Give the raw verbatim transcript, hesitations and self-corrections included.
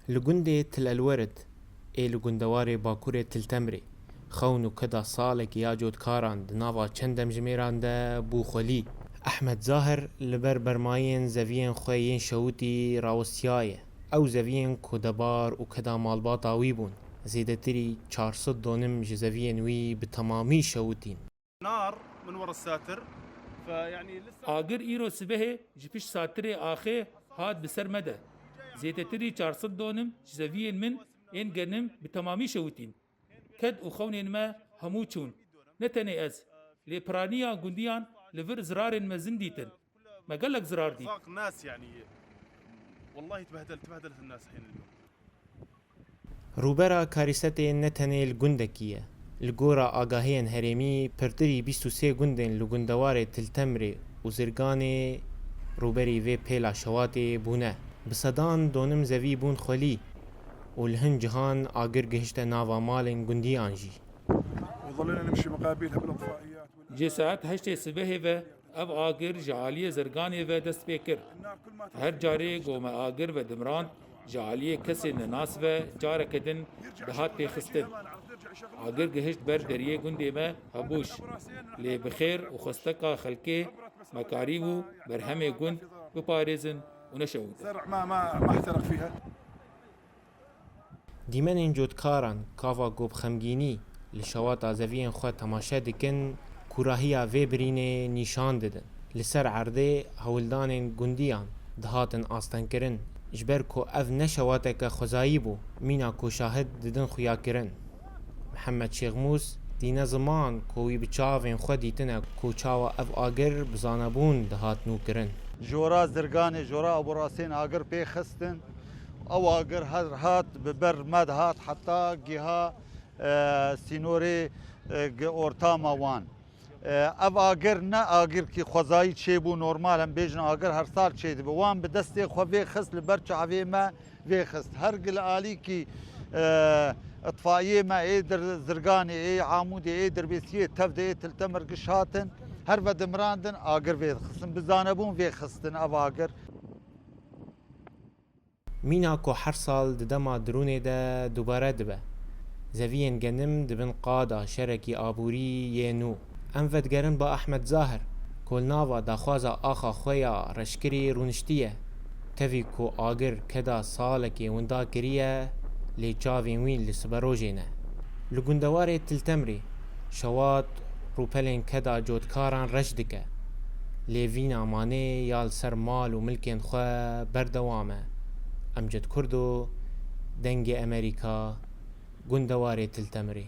Li gundê Til Elwerid ê li gundewarê bakurê Til Temrê, xewn û keda salekî ya cotkaran di nava çend demjimêran de bû xwelî. Ehmed Zahir li ber bermayên zeviyên xwe yên şewitî rawestiyaye. Ew zeviyên ku debar û keda malbata wî bûn, zêdetirî çar sed donim ji zeviyên wî bi temamî şewitîn. نار من ورا الساتر، فيعني لسه Agir îro sibehê ji pişt satirê axê hat bi ser me de. Zêdetirî çar sed donim ji zeviyên min ên genim bi temamî şewitîn. Ked û xewnên me hemû çûn. Ne tenê ez, lê piraniya gundiyan li vir zirarên mezin dîtin. Me gelek zirar dît. ضاق الناس يعني. والله تبهدلت، تبهدلت الناس الحين اليوم. Rûbera karîsetê ne tenê li gundekî ye. Li gora agahiyên herêmî, pirtirî bîst û sê gundên li gundewarê Til Temrê û Zirganê rûberî vê pêla şewatê bûne. Bi sedan donim zevî bûn xwelî û li hin cihan agir gihişte nava malên gundiyan jî. وظلينا نمشي مقابلها بالاطفائيات وال- Ji saet heştê sibehê ve ev agir ji aliyê Zirganê ve dest pê kir. Her carê ku me agir vedimirand, ji aliyê kesên nenas ve careke din dihat pêxistin. Agir gihişt ber deriyê gundê me Hebûş. Lê bi xêr û xwesteka xelkê me karîbû berhemê gund biparêzin û neşewitin. زرع ما ما ما احترق فيها. Dîmenên cotkaran, kava ku bi xemgînî li şewata zeviyên xwe temaşe dikin, kûrahiya vê birînê nîşan didin. Li ser erdê hewldanên gundiyan dihatin astengkirin, ji ber ku ev ne şewateke xwezayî bû, mîna ku şahid didin xuyakirin. Mihemed Şêxmûs tîne ziman ku wî bi çavên xwe dîtine ku çawa ev agir bi zanebûn dihat nûkirin. Jora Zirganê, jora Aborasên agir pê xistin. Ew agir her hat bi ber me dihat heta giha, e, sînorê, e, gi ortama wan. E, ev agir ne agirkî xwezayî çêbû, normal em bêjin agir her sal çêdibe. Wan bi destê xwe vê xist li ber çavê me vê xist. Her gi li alîkî, e, itfaiyê me ê dir Zirganê, ê Amûdê, ê Dirbêsiyê, tev de ê Til Temir giş hatin. Her vedimirandin agir vê dixistin. Bi zanebûn vê xistin ev agir. Mîna ku her sal di dema dirûnê de dubare dibe, zeviyên genim dibin qada şerekî aborî yê nû. Em vedigerin ba Ehmed Zahir, ku li nava daxwaza axa xwe ya reşkirî rûniştiye. Tevî ku agir keda salekê winda kiriye, lê çavên wî li siberojê ne. Li gundewarê Til Temrê, şewat rûpelên keda cotkaran reş dike. Lê vîna manê ya li ser mal û milkên xwe berdewam e. Emcid Kurdo, Dengê Emerîka, gundewarê Til Temrê.